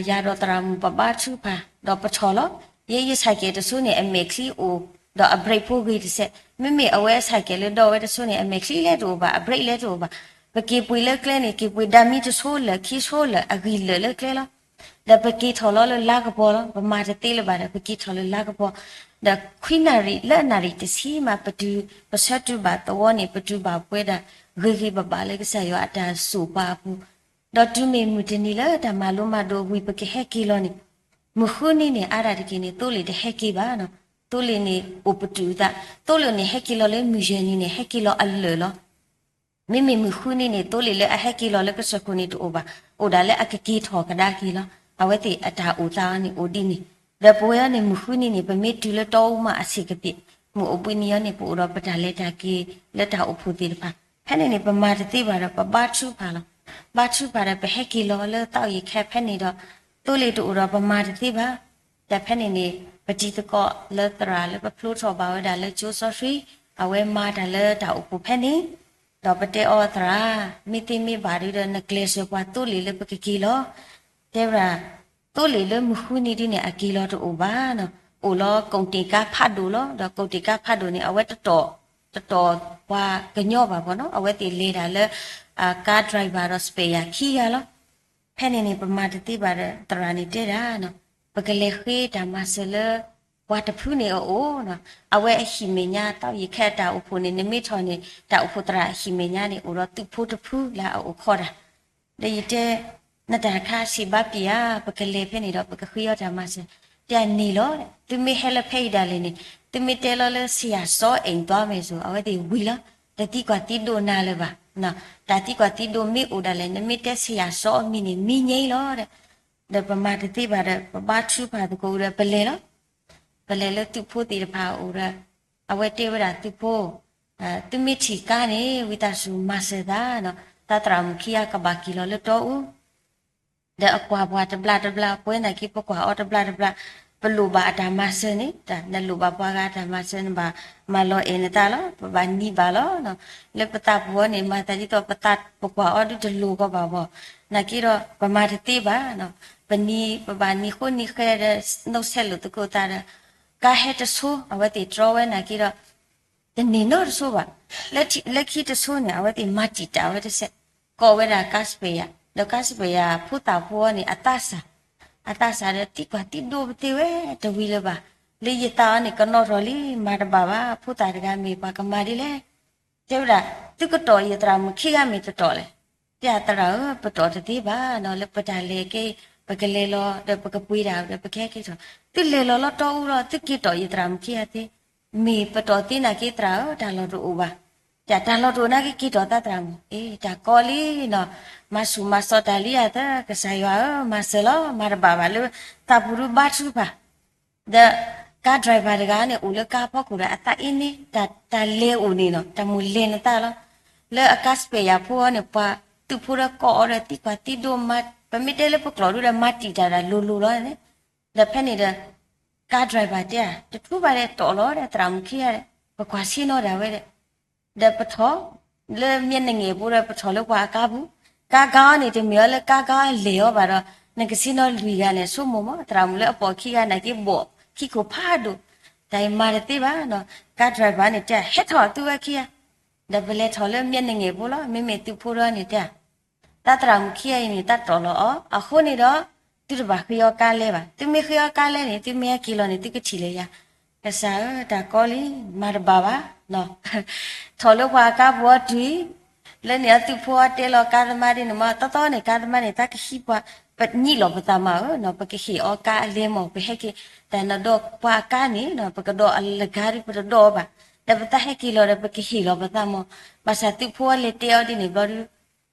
ယၤဒီးသရၣ်မုၣ်ပဘါထုကဖၣ် ဒီးပထီၣ်လီၤ. ယဲယဆဲးကဲတဆိန့ၣ် အမဲာ်ချံအိၣ် ဒီးအ brake ဖိဂ့ၤတစဲး, မ့မ့ၢ်အဝဲဆဲးကဲလၢဒီးဝဲတဆိန့ၣ် အမဲာ်ချံလဲတအိၣ်ဘၣ်, အ brake လဲတအိၣ်ဘၣ်. ပက့ၤပှ့ၤလၢကျဲန့ၣ် က့ၤပှ့ၤဒၣ်မံတဆိလၢာ်ခံဆိလၢာ် အဂံၢ်လၢာ်လၢကျဲလီၤ. ဒီးပက့ၤထီၣ်လီၤလၢလါကပီၤလီၤ. ပမၤတသ့လၢၤဘၣ်ဒီး ပက့ၤထီၣ်လၢလါကပီၤ, ဒီးခွံနၣ်ရံၣ်လၢအနၣ်ရံၣ်တဆံမး ပတုၤ ပဆၢတုၤဘၣ်သဝီန့ၣ် ပတုၤဘၣ်ပဝဲဒၣ် ဂ့ၤဂ့ၤဘၣ်ဘၣ်လၢကစၢ်ယွၤအတၢ်စိာ်ပှၤအပူၤ, ဒီးတုၤမ့ၢ်မုၢ်တနံၤလၢတၢ်မၤလိမၤဒိးဝံၤ ပကဟဲက့ၤလီၤန့ၣ်, မုၢ်ဃုနံၤန့ၣ် အါဒၣ်တက့ၢ်န့ၣ် သိလ့ၣ်တဟဲက့ၤဘၣ်နီၤ. သိလ့ၣ်န့ၣ် အိၣ်ပတုာ်သး, သိလ့ၣ်န့ၣ် ဟဲက့ၤလီၤလၢမုၢ်ယဲၢ်နံၤန့ၣ် ဟဲက့ၤလီၤအလၢာ်လီၤ. မ့မ့ၢ်မုၢ်ဃုနံၤန့ၣ် သိလ့ၣ်လၢအဟဲက့ၤလီၤလၢကစၢၢ်ခိၣ်န့ၣ်တအိၣ်ဘၣ်, အိၣ်ဒၣ်လၢအကက့ၤထီၣ်ကဒါက့ၤလီၤ. အဝဲသ့ၣ်အတၢ်အိၣ်သးအီၤန့ၣ်အိၣ်ဒ်န့ၣ်, ဒီးပဝဲအံၤန့ၣ် မုၢ်ဃုနံၤန့ၣ် ပမ့ၢ်တုၤလၢတီအူမးအဆံးကပ့ၤ, မုၢ်အိၣ်ဘှံးနံၤအံၤန့ၣ် ပအိၣ်ဒီးပတၢ်လဲၤတၢ်က့ၤလၢတၢ်အိၣ်ဖှိၣ်သ့ၣ်တဖၣ်, ဖဲန့ၣ်န့ၣ် ပမၤတသ့ဘၣ်ဒီး ပဘါထုကဖၣ်လီၤ. ဘါထုကဖၣ်ဒီး ပဟဲက့ၤလီၤလၢသးအုးယခါဖဲန့ၣ်ဒီး သိလ့ၣ်တအိၣ်ဒီး ပမၤတသ့ဘၣ်. ဒီးဖဲန့ၣ်န့ၣ် ပတံၤသကိးလၢသရၣ်လၢပဖျိထီၣ်ဘၣ်ဝဲဒၣ်လၢကၠိစီဆှံ, အဝဲမၤတၢ်လၢတၢ်အိၣ်ဖှိၣ်ဖဲန့ၣ်, ဒီးပတဲအီၤသရၣ်, မ့ၢ်သ့မ့ၢ်ဘၣ်ဒုဒီး နကျဲးစၢးပှၤသိလ့ၣ်လၢပကက့ၤလီၤ. တဲဝဲဒၣ်, သိလ့ၣ်လၢမုၢ်ဃုနံၤဒုန့ၣ် အက့ၤလီၤတအိၣ်ဘၣ်နီၤ, အိၣ်လီၤကိးတ့ၢ်ကါဖးဒိၣ်လီၤ. ဒီးကိးတ့ၢ်ကါဖးဒိၣ်န့ၣ် အဝဲတတီၢ် တတီၢ်ပှၤကညီဘၣ်ဘၣ်နီၤ, အဝဲသ့ၣ်လဲၤဒၣ်လၢ ကါ driver ဒီး spare ခံဂၤလီၤ. ဖဲန့ၣ်န့ၣ် ပမၤတသ့ဘၣ်ဒီး သရၣ်န့ၣ်တဲဒၣ်နီၤ, ပကလဲၤဃ့တၢ်မၤစၢၤလၢ ပှၤတဖုန့ၣ်အအိၣ်နီၤ, အဝဲအဟံၣ်မဲာ်ညါ တီယံၤခဲအတၢ်အိၣ်ဖှိၣ်န့ၣ် နမ့ၢ်ထီၣ်န့ၣ် တၢ်အိၣ်ဖှိၣ်သရၣ်အဟံၣ်မဲာ်ညါန့ၣ် အိၣ်ဒီးသုးဖိတဖုလၢအအိၣ်ခိးတၢ်, ဒီးယတဲ နတၢ်တခါစံးဘၣ်ပျံၤဧါ, ပကလဲၤဖဲန့ၣ်ဒီး ပကဃ့အီၣ်တၢ်မၤစၢၤ, တဲန့ၣ်လီၤ, သုမ့ၢ်ဟဲလၢဖဲအံၤဒၣ်လဲာ်န့ၣ် သုမ့ၢ်တဲလီၤလၢ ဆရာစောအိမ်သွားမယ်ဆို အဝဲသ့ၣ်ဝံၤလီၤ, တသံကွၢ်သံဒိးနၤလၢၤဘၣ်, တၢ်သံကွၢ်သံဒိးမ့ၢ်အိၣ်ဒၣ်လဲာ် နမ့ၢ်တဲ ဆရာစော အမံၤန့ၣ် မံငဲလီၤဒီး, ဒီးပမၤတသ့ဘၣ်ဒီး ပဘါထုကဖၣ်သကိးဒီး ပလဲၤလီၤ ပလဲၤလၢသုးဖိသ့ၣ်တဖၣ်အအိၣ်ဒီး, အဝဲတဲဝဲဒၣ်သုးဖိ, သုမ့ၢ်ထံၣ်ကါန့ၣ် ဝံသးစူၤမၤစၢၤသးနီၤ, တၢ်သရၣ်မုၣ်ခံဂၤကဘၣ်က့ၤလီၤလၢတီအူ, ဒီးအကွၢ်ပှၤတဘျီတဘျီ ပဝဲနာ်က့ ပကွၢ်အီၤတဘျီတဘျီ, ပလိၣ်ဘၣ်အတၢ်မၤစၢၤန့ၣ်, နလိၣ်ဘၣ်ပှၤဂၤအတၢ်မၤစၢၤ နဘၣ်မၤလီၤအဲၣ်နသးလီၤ, ပဘၣ်နံၤဘၣ်လီၤ, လၢပသးပူၤအီၤန့ၣ် မၤသးဒ်သိးပသးပကွၢ်အီၤဒုတလိၤကီးဘၣ်ဘၣ်, နာ်က့ဒီး ပမၤတသ့ဘၣ် ပနံၤ ပဘၣ်နံၤဃိနံၤဃဲဒီး နီၣ်ဆဲးလိာ်သကိးသးဒီး, ကါဟဲတဆိ အဝဲသ့ၣ်တြီဝဲနာ်က့ဒီး, တန့ၢ်နီတဆိဘၣ်, လၢခံတဆိန့ၣ် အဝဲသ့ၣ်မၤတံာ်တာ်ဝဲတစဲး, ကိးဝဲဒၣ်ကါစပယ်ယၤ, ဒီးကါစပယ်ယၤဖိသၣ်ဖိအီၤန့ၣ် အသးစၢ်, အသးစၢ်ဒီးသံကွၢ်သံဒိးပသ့ဝဲတဝံၤလၢၤဘၣ်, လၢယသးအီၤန့ၣ် ကနီၣ်ထီၣ်လံ မၤတဘၣ်ဘၣ်, ဖိသၣ်တဂၤမ့ၢ်ပှၤကမၤဒ်လဲၣ် တဲဝဲဒၣ်, သုကတီၢ်ယသရၣ်မုၣ်ခံဂၤမ့ၢ်တတီၢ်လဲၣ်, တဲသရၣ်ဧၢ ပတီၢ်တသ့ဘၣ်နီၤ, လၢပတၢ်လဲၤက့ ပကလဲၤလီၤဒီးပကပှ့ၤဒၣ်ဒီးပကဟဲက့ၤထီၣ်, သုလဲၤလီၤလီၤတီအူလီၤ သုက့ၤတီၢ်ယသရၣ်မုၣ်ခံဂၤသ့, မ့ၢ်ပတီၢ်သ့နာ်က့သရၣ်ဧၢ တၢ်လီၢ်တအိၣ်ဘၣ်, တၢ်လီၢ်တအိၣ်နာ်က့က့ၤတီၢ်သးသရၣ်မုၣ်, အ့ တၢ်ကီလံနီၤ, မၤဆူၣ်မၤစီၤတၢ်လံယၤသၢ ကစၢ်ယွၤဧၢ မၤစၢၤလီၤ မၤတဘၣ်ဘၣ်လၢ သးပူၤဒုဘါထုကဖၣ် ဒီးကါ driver တဂၤန့ၣ် အိၣ်လၢကါဖီခိၣ်ဒီး အသးအ့န့ၣ် တၢ်လဲၤအိၣ်န့ၣ်နီၤ, တၢ်မိၣ်လဲၤနသးလီၤ, လၢအကါ spare ယၤဖိအီၤန့ၣ် ပှၤသုးဖိဒီးကိးအီၤဒီးသံကွၢ်သံဒိးမး, ပမ့ၢ်တဲလၢပကျိာ်ဒုဒီး မၤတံာ်တၢ်ဒၣ်လိၤလိၤလီၤန့ၣ်, ဒီးဖဲန့ၣ်ဒီး ကါ driver တဲ တထူဘၣ်ဒီးတီၢ်လီၤဒီး သရၣ်မုၣ်ခံဂၤဒီး ပကွၢ်ဆ့ၣ်နီၤဒၣ်ဝဲဒီး ဒီးပထီၣ်လၢမျဲၢ်နငဲၣ်ဖိဒီး ပထီၣ်လၢပှၤအကါပူၤ, ကါဂၤအီၤန့ၣ် တမ့ၢ်အီၤလၢကါဂၤအီၤလဲၤအီၤဘၣ်ဒီး နကဆ့ၣ်နီၤလွံၢ်ဂၤန့ၣ် ဆိကမိၣ်မး သရၣ်မုၣ်လၢအပိာ်ခံဂၤနာ်က့ဘီၣ်ခံခိၣ်ဖးဒိၣ်, တၢ်အံၤမၤတသ့ဘၣ်နီၤ, ကါ driver န့ၣ်တဲ ဟဲထီၣ်သုဝဲခံဂၤ, ဒီးပလဲၤထီၣ်လၢမျဲၢ်နငဲၣ်ဖိလီၤ, မ့မ့ၢ်သုးဖိဒီးန့ၣ်တဲ တၢ်သရၣ်မုၣ်ခံဂၤအံၤန့ၣ် တၢ်တီၢ်လီၤအီၤ, အဃိန့ၣ်ဒီး သုတဘၣ်ဃ့အီၤကါလဲဘၣ်, သုမ့ၢ်ဃ့အီၤကါလဲန့ၣ် သုမ့ၢ်ဟဲက့ၤလီၤန့ၣ် သုကထံၣ်လၢယၤ, ကစၢ်ဧၢ တၢ်ကီလံ, မၤတဘၣ်ဘၣ်, ထီၣ်လၢပှၤအကါပူၤအီၤတုၤ, လၢန့ၣ်အသုးဖိအီၤတဲလီၤကါသမားဒ်န့ၣ်မး, သီသီန့ၣ် ကါသမားန့ၣ် တၢ်ကဟံးပှၤ, ပညံးလီၤပသးမးဧၢ, ပကဟ့ၣ်အီၤကါအလဲမး, ပဟဲက့ၤ, တၢ်နဒီးပှၤအကါန့ၣ် ပကဒီးအလဂၤဒု ပတဒီးအီၤဘၣ်, ဒီးပတၢ်ဟဲက့ၤလီၤဒီး ပကဟ့ၣ်လီၤပသးမး, ဘၣ်ဆၣ်သုးဖိအီၤလဲၤတဲအီၤဒ်န့ၣ်ဘျီဒု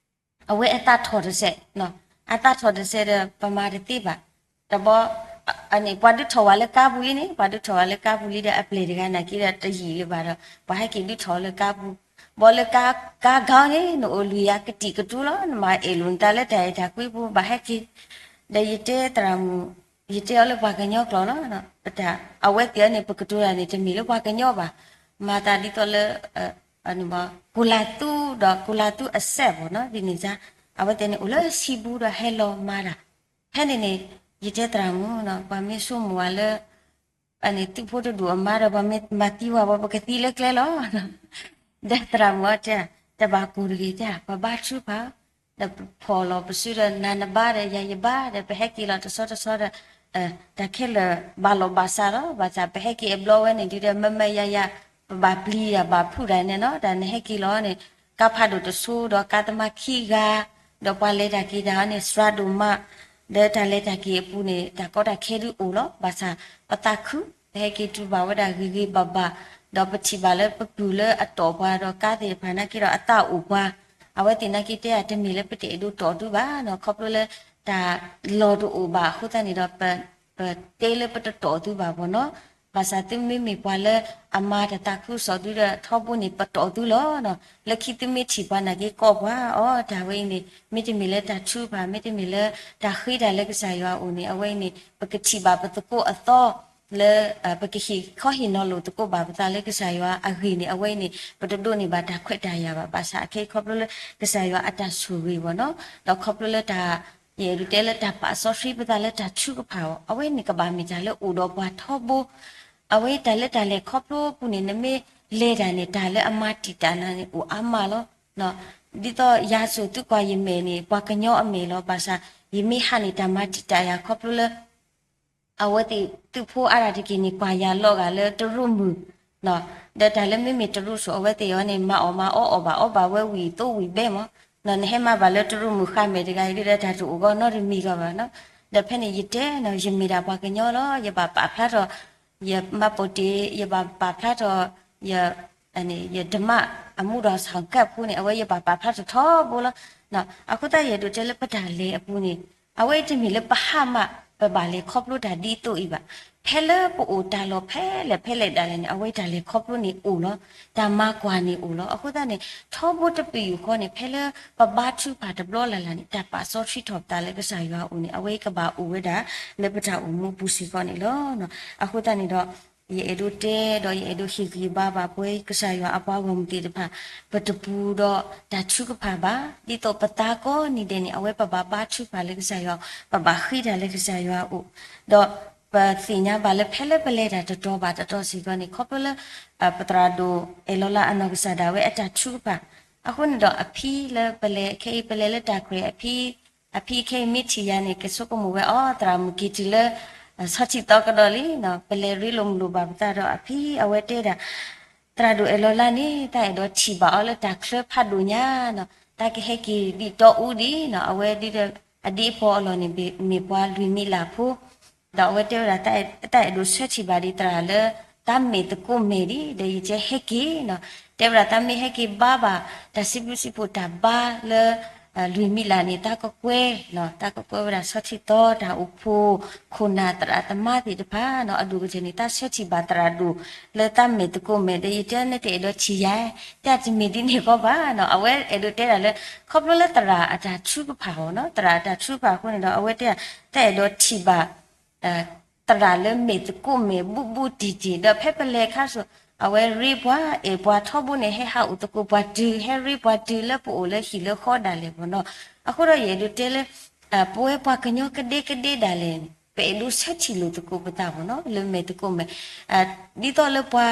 အဝဲအသးထီၣ်တစဲး, အသးထီၣ်တစဲးဒီး ပမၤတသ့ဘၣ်, တဘျီ, ပှၤဒုးထီၣ်ဝဲလၢကါပူၤလံန့ၣ်, ပှၤဒုးထီၣ်ဝဲလၢကါပူၤလံဒီး အပျဲၢ်တဂၤနာ်က့ဒီး တယံာ်လၢၤဘၣ်ဒီး ပှၤဟဲက့ၤဒုးထီၣ်လၢကါပူၤ, ဘီလၢကါ, ကါဂၤန့ၣ် နအိၣ်လွံၢ်ဂၤကတံာ်ကတူာ်လီၤ, နမၤအဲၣ်လိာ်နတၢ်လၢတၢ်အဲၣ်တၢ်ကွံပူၤ ဘၣ်ဟဲက့ၤ, ဒီးယတဲသရၣ်မုၣ်, ယတဲအီၤလၢပှၤကညီကျိာ်လီၤ, ပတၢ်, အဝဲသ့ၣ်အီၤန့ၣ် ပကတိၤတၢ်န့ၣ် တမ့ၢ်လၢပှၤကညီဘၣ်, မၤသးဒ်သိးလၢ ကိလၤသူဒီး ကိလၤသူအစဲးဘၣ်နီၤ ဒ်န့ၣ်စါ, အဝဲသ့ၣ်န့ၣ် အိၣ်လၢဆံးပူၤဒီးဟဲလီၤမၤတၢ်, ဖဲန့ၣ်န့ၣ် ယတဲသရၣ်မုၣ်နီၤ ပှၤမ့ၢ်ဆိကမိၣ်ဝဲလၢ အန့ၣ်သုးဖိတဒူၣ်အမါဒီး ပှၤမ့ၢ်မၤသံဝဲဘၣ် ပကသံလၢကျဲလီၤ ဒီးသရၣ်မုၣ်အီၤတဲ, တဘၣ်ကိၢ်တဂ့ၤတဲ ပဘါထုကဖၣ်, ဒီးပဖီၣ်လီၤပစုဒီး နၤနဘါဒီးယၤယဘါဒီး ပဟဲက့ၤလီၤတဆီတဆီဒီး တၢ်ခဲလၢာ်ဘၣ်လီၤဘၣ်စးလီၤ, ဘၣ်ဆၣ်ပဟဲက့ၤအဘျီဝဲန့ၣ်ဒုဒီး မ့မ့ၢ်ယၤယၤ ပဘၣ်ပျံၤတၢ်ဘၣ်ဖုးတၢ်န့ၣ်နီၤ, တၢ်နဟဲက့ၤလီၤန့ၣ် ကါဖးဒိၣ်တဆိဒီး ကါသမားခံဂၤ, ဒီးပှၤလဲၤတၢ်က့ၤတၢ်န့ၣ် စှၤဒိၣ်မး, ဒီးတၢ်လဲၤတၢ်က့ၤအပူၤန့ၣ် တၢ်ကီတၢ်ခဲဒုအိၣ်လီၤ, ဘၣ်ဆၣ်ပသးခု ပဟဲက့ၤတုၤဘၣ်ဝဲဒၣ်ဂ့ၤဂ့ၤဘၣ်ဘၣ်, ဒီးပထံၣ်ဘၣ်လၢပပုၢ်လၢအတီၢ်ပှၤဒီးကါသ့ၣ်တဖၣ်နာ်က့ဒီးအသးအိၣ်ပှၤ, အဝဲသ့ၣ်နာ်က့တဲ တမ့ၢ်လၢပတအဲၣ်ဒိးတီၢ်သုဘၣ်နီၤ, ခီဖျိလၢတၢ်လီၢ်တအိၣ်ဘၣ်အဃိသတးန့ၣ်ဒီး ပတဲလၢပတတီၢ်သုဘၣ်ဘၣ်နီၤ, ဘၣ်ဆၣ်သုမ့မ့ၢ်ပှၤလၢအမၤတၢ်သးခုကစီၣ်သုဒီးထီဘိန့ၣ် ပတီၢ်သုလီၤနီၤ, လၢခံသုမ့ၢ်ထံၣ်ပှၤနာ်က့ကိးပှၤအီၤ တၢ်ဝဲအံၤန့ၣ် မ့တမ့ၢ်လၢတၢ်ထုကဖၣ် မ့တမ့ၢ်လၢတၢ်ဃ့တၢ်လၢကစၢ်ယွၤအအိၣ်န့ၣ် အဝဲအံၤန့ၣ် ပကထံၣ်ဘၣ်ပသကိးအသီ လၢ ပကဟ့ၣ်ခီဟ့ၣ်နီၤလိာ်သကိးဘၣ်ပသးလၢကစၢ်ယွၤအဂ့ၢ်န့ၣ် အဝဲအံၤန့ၣ် ပတဒိးန့ၢ်ဘၣ်တၢ်ခွဲးတၢ်ယာ်ဘၣ်, ဘၣ်ဆၣ်အခဲအံၤခီဖျိလၢကစၢ်ယွၤအတၢ်ဆိၣ်ဂ့ၤဘၣ်နီၤ, ဒီးခီဖျိလၢတၢ် ယအဲၣ်ဒိးတဲလၢတၢ်ပာ်စီဆှံပသးလၢတၢ်ထုကဖၣ်အီၤ အဝဲန့ၣ်ကဘၣ်မ့ၢ်တၢ်လၢအိၣ်ဒီးပှၤထီဘိ, အဝဲတၢ်လၢတၢ်လဲၤခီဖျိပူၤန့ၣ် နမ့ၢ်လဲၤတၢ်န့ၣ် တၢ်လၢအမၤတံာ်တာ်နၤန့ၣ် အိၣ်အါမးလီၤ. ဒ်သိးယၤစိၤသုကွၢ်ယမဲာ်န့ၣ် ပှၤကညီအမဲာ်လီၤ, ဘၣ်ဆၣ် ယမ့ၢ်ဟးန့ၣ် တၢ်မၤတံာ်တာ်ယၤခီဖျိလၢ အဝဲသ့ၣ်သုးဖိအါဒၣ်တက့ၢ်န့ၣ် ကွၢ်ယၤလီၤဂာ်လၢတရူးမုၢ်, ဒီးတၢ်လၢမ့မ့ၢ်တရူးဆိး အဝဲသ့ၣ်အံၤန့ၣ် မၤအီၣ်မၤအီအီၣ်ဘၣ်အီဘၣ်ဝဲဝံၤသိဝံၤဘဲမး, နဟဲမၤဘၣ်လၢတရူးမုၢ်ဃါမဲာ်တဂၤအံၤဒီး တၢ်တအိၣ်ဂီၢ်နီတမံၤဂီၢ်ဘၣ်နီၤ. ဒီးဖဲန့ၣ်ယတဲနီၤ ယမ့ၢ်ဒၣ်ပှၤကညီလီၤ ယဘၣ်ပာ်ဖျါထီၣ် ယမှတ်ပုံတင် ယဘၣ်ပာ်ဖျါထီၣ် ယ ယဓမ္မအမှုတော်ဆောင်ကဒ်ဖိန့ၣ် အဝဲယဘၣ်ပာ်ဖျါထီၣ်ထီဘိလီၤ. အဃိသတးယအဲၣ်ဒိးတဲလၢပတၢ်လဲၤအပူၤန့ၣ် အဝဲအံၤတမ့ၢ်လၢပဟါမၢ် ပဘၣ်လဲၤခီဖျိတၢ်ဒ်သိးအံၤဘၣ်. ဖဲလၢပအိၣ်တၢ်လီၢ်ဖဲလဲၣ်ဖဲလဲၣ်ဒၣ်လဲာ်န့ၣ် အဝဲတၢ်လဲၤခီဖျိန့ၣ်အိၣ်လီၤ. တၢ်မၤကွၢ်န့ၣ်အိၣ်လီၤ. အဃိသတးန့ၣ် ထီဘိတပယူာ်ဃီန့ၣ် ဖဲလၢပဘါထုကဖၣ်တဘျီလၢ်လၢ်န့ၣ် တၢ်ပာ်စီဆှံထီၣ်ပသးလၢကစၢ်ယွၤအအိၣ်န့ၣ် အဝဲကဘၣ်အိၣ်ဝဲဒၣ်လၢပတၢ်အိၣ်မူပူၤစ့ၢ်ကီးန့ၣ်လီၤ. အဃိသတးန့ၣ်ဒီး ယအဲၣ်ဒိးတဲဒီးယအဲၣ်ဒိးဟ့ၣ်ဂံၢ်ဘါဘၣ်ပဝဲကစၢ်ယွၤအပှၤဂီၢ်မုၢ်သ့ၣ်တဖၣ် ပတပူၤဒီးတၢ်ထုကဖၣ်ဘၣ်. ဒ်သိးပသးကိးနံၤဒဲးန့ၣ် အဝဲပဘၣ်ဘါထုကဖၣ်လၢကစၢ်ယွၤ, ပဘၣ်ဃ့တၢ်လၢကစၢ်ယွၤအအိၣ်, ဒီးပသ့ၣ်ညါဘၣ်လၢဖဲလၢပလဲၤတၢ်တတီၤဘၣ်တတီၤစ့ၢ်ကီးန့ၣ် ခီဖျိလၢ ပသရၣ်ဒိၣ်အဲၣ်လီၤလၢအနီၢ်ကစၢ်ဒၣ်ဝဲအတၢ်ထုကဖၣ်, အဃိန့ၣ်ဒီးအဖံလၢပလဲၤခဲအံၤ ပလဲၤလၢတၢ်ခွဲး အဖံခဲအံၤမ့ၢ်ထံၣ်ယၤန့ၣ် ကဆိကမိၣ်ဝဲအီၤ သရၣ်မုၣ်က့ၤတုၤလၢ ဆီထံၣ်သီကဒီးလံ, ပလဲၤရ့လိာ်မုာ်လိာ်ဘၣ်ပသးဒီးအဖံအဝဲတဲဒၣ် သရၣ်ဒိၣ်အဲၣ်လီၤလၢန့ၣ် တၢ်အဲၣ်ဒိးထံၣ်ဘၣ်အီၤလၢတၢ်ချၢဖးဒိၣ်ညါနီၤ, တၢ်ကဟဲက့ၤဒ်တီအူဒံးနီၤ, အဝဲဒ်အဒ့အဖီအလီၢ်န့ၣ် မ့ၢ်ပှၤလွံၢ်မံၤလၢ်ဖိ, ဒီးအဝဲတဲဝဲဒၣ် တၢ်အဲၣ်ဒိးဆၢထံၣ်ဘၣ်ဒံးသရၣ်လၢ တၢ်မဲာ်သကိးမဲာ်ဒံး ဒီးယကဟဲက့ၤနီၤ, တဲဝဲဒၣ်တၢ်မ့ၢ်ဟဲက့ၤဘါဘၣ် တၢ်စံးဘျုးစံးဖှိၣ်တၢ်ဘါလၢ လွံၢ်မံၤလၢ်န့ၣ် တၢ်ကကွဲ, တၢ်ကကွဲဝဲဒၣ်ဆီထံသီ တၢ်အိၣ်ဖှိၣ်ခိၣ်နၢ်သရၣ်သမါသ့ၣ်တဖၣ်နီၤ, အဒိၣ်ကတၢၢ်န့ၣ် တၢ်ဆၢထံၣ်ဘၣ်သရၣ်ဒိၣ်လၢတၢ်မဲာ်သကိးမဲာ် ဒီးယတဲန့ၣ်တအဲၣ်ဒိးထံၣ်ယၤ, တၢ်တမ့ၢ်ဒ်န့ၣ်ဃီဘၣ်နီၤ, အဝဲအဲၣ်ဒိးတဲဒၣ်လၢ ခီဖျိလၢသရၣ်အတၢ်ထုကဖၣ်အီၤနီၤ, သရၣ်အတၢ်ထုကဖၣ်အဃိန့ၣ်ဒီး အဝဲတဲ တၢ်အဲၣ်ဒိးထံၣ်ဘၣ် သရၣ်လၢမဲာ်သကိးမဲာ်ဘူးဘူးတံၢ်တံၢ် ဒီးဖဲပလဲၤခါစိၤ အဝဲရ့ပှၤအဲၣ်ပှၤထီဘိန့ၣ် ဟဲဟးအိၣ်သကိးပှၤတုၤ ဟဲရ့ပှၤတုၤလၢပအိၣ်လၢဟံၣ်လၢဃီဒၣ်လဲာ်ဘၣ်နီၤ, အဃိဒီးယအဲၣ်ဒိးတဲလၢ ပဝဲပှၤကညီကဒဲကဒဲဒၣ်လဲာ်န့ၣ် ပအဲၣ်ဒိးဆၢထံၣ်လိာ်သကိးပသးဘၣ်နီၤ လၢမဲာ်သကိးမဲာ်, ဒ်သိးလၢပှၤ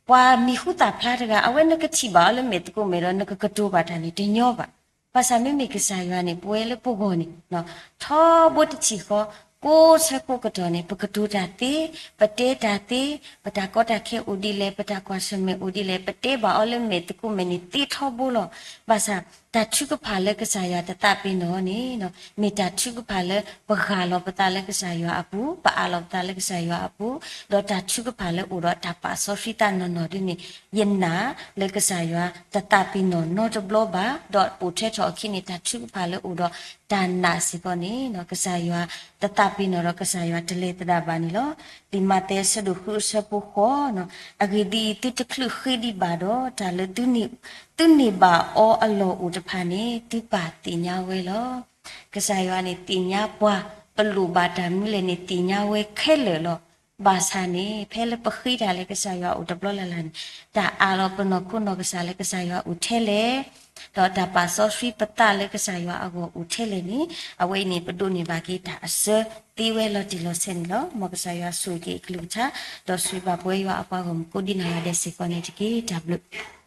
ပှၤမံၤဟူသၣ်ဖျါတဂၤ အဝဲနကထံၣ်ဘၣ်အီၤလၢမဲာ်သကိးမဲာ်ဒီး နကကတိၤဘၣ်တၢ်န့ၣ် တညီဘၣ်. ဘၣ်ဆၣ်မ့မ့ၢ်ကစၢ်ယွၤန့ၣ် ပဝဲလၢပဂီၢ်န့ၣ် ထီဘိတထံၣ်ဃီ ကိးဆၢကိးကတီၢ်န့ၣ် ပကတိၤတၢ်သ့, ပတဲတၢ်သ့, ပတၢ်ကီတၢ်ခဲအိၣ်ဒ်လဲၣ်, ပတၢ်ကွၢ်ဆၢၣ်မဲာ်အိၣ်ဒ်လဲၣ်, ပတဲဘၣ်အီၤလၢမဲာ်သကိးမဲာ်န့ၣ်သ့ထီဘိလီၤ. ဘၣ်ဆၣ် တၢ်ထုကဖၣ်လၢကစၢ်ယွၤတသးပ့ၤနီၣ်န့ၣ် မ့ၢ်တၢ်ထုကဖၣ်လၢပဂၢ်လီၤပသးလၢကစၢ်ယွၤအပူၤ, ပအးလီၤပသးလၢကစၢ်ယွၤအပူၤ, ဒီးတၢ်ထုကဖၣ်လၢအိၣ်ဒီးတၢ်ပာ်စီဆှံသးနီၢ်နီၢ်ဒ်န့ၣ် ယနာ်လၢကစၢ်ယွၤတသးပ့ၤနီၣ်နီတဘျီဘၣ်, ဒီးပိာ်ထွဲထီၣ်အခံန့ၣ် တၢ်ထုကဖၣ်လၢအိၣ်ဒီးတၢ်နာ်စ့ၢ်ကီးန့ၣ် ကစၢ်ယွၤတသးပ့ၤနီၣ်ဒီးကစၢ်ယွၤတလဲၤသဒၣ်ဘၣ်န့ၣ်လီၤ. လံာ်မးသဲအဆၢဒိၣ်ဃုအဆၢဖိဃိး, အဂ့ၢ်ဒ်အံၤ, သုတချုးဃ့ဒံးဘၣ်ဒီး တၢ်လၢ သုန့ၢ်ဘၣ်အီၤအလီၢ်အိၣ်တဖၣ်န့ၣ် သုပၢ်သ့ၣ်ညါဝဲလီၤ. ကစၢ်ယွၤန့ၣ်သ့ၣ်ညါပှၤ, ပလိၣ်ဘၣ်တၢ်မနုၤလဲၣ်န့ၣ် သ့ၣ်ညါဝဲခဲလၢာ်လီၤ. ဘၣ်ဆၣ်န့ၣ် ဖဲလၢပဃ့တၢ်လၢကစၢ်ယွၤအအိၣ်တဘျီလၢ်လၢ်န့ၣ် တၢ်အးလီၤပနီၢ်ခိနီၢ်ကစၢ်လၢကစၢ်ယွၤအိၣ်ထဲလဲၣ်, ဒီးတၢ်ပာ်စီဆှံပသးလၢကစၢ်ယွၤအဂီၢ်အိၣ်ထဲလဲၣ်န့ၣ် အဝဲအံၤန့ၣ် ပဒိးန့ၢ်ဘၣ်က့ၤတၢ်အစၢသ့ဝဲလီၤတံၢ်လီၤဆဲးန့ၣ်လီၤ. မ်ကစၢ်ယွၤဆိၣ်ဂ့ၤက့ၤအကလုၢ်ကထါ, ဒီးဆိၣ်ဂ့ၤဘၣ်ပဝဲယွၤအပှၤဂီၢ်မုၢ်ကိးဒံးနီၢ်ဂၤဒဲးစ့ၢ်ကီးန့ၣ်တက့ၢ်. တၢ်ဘျုး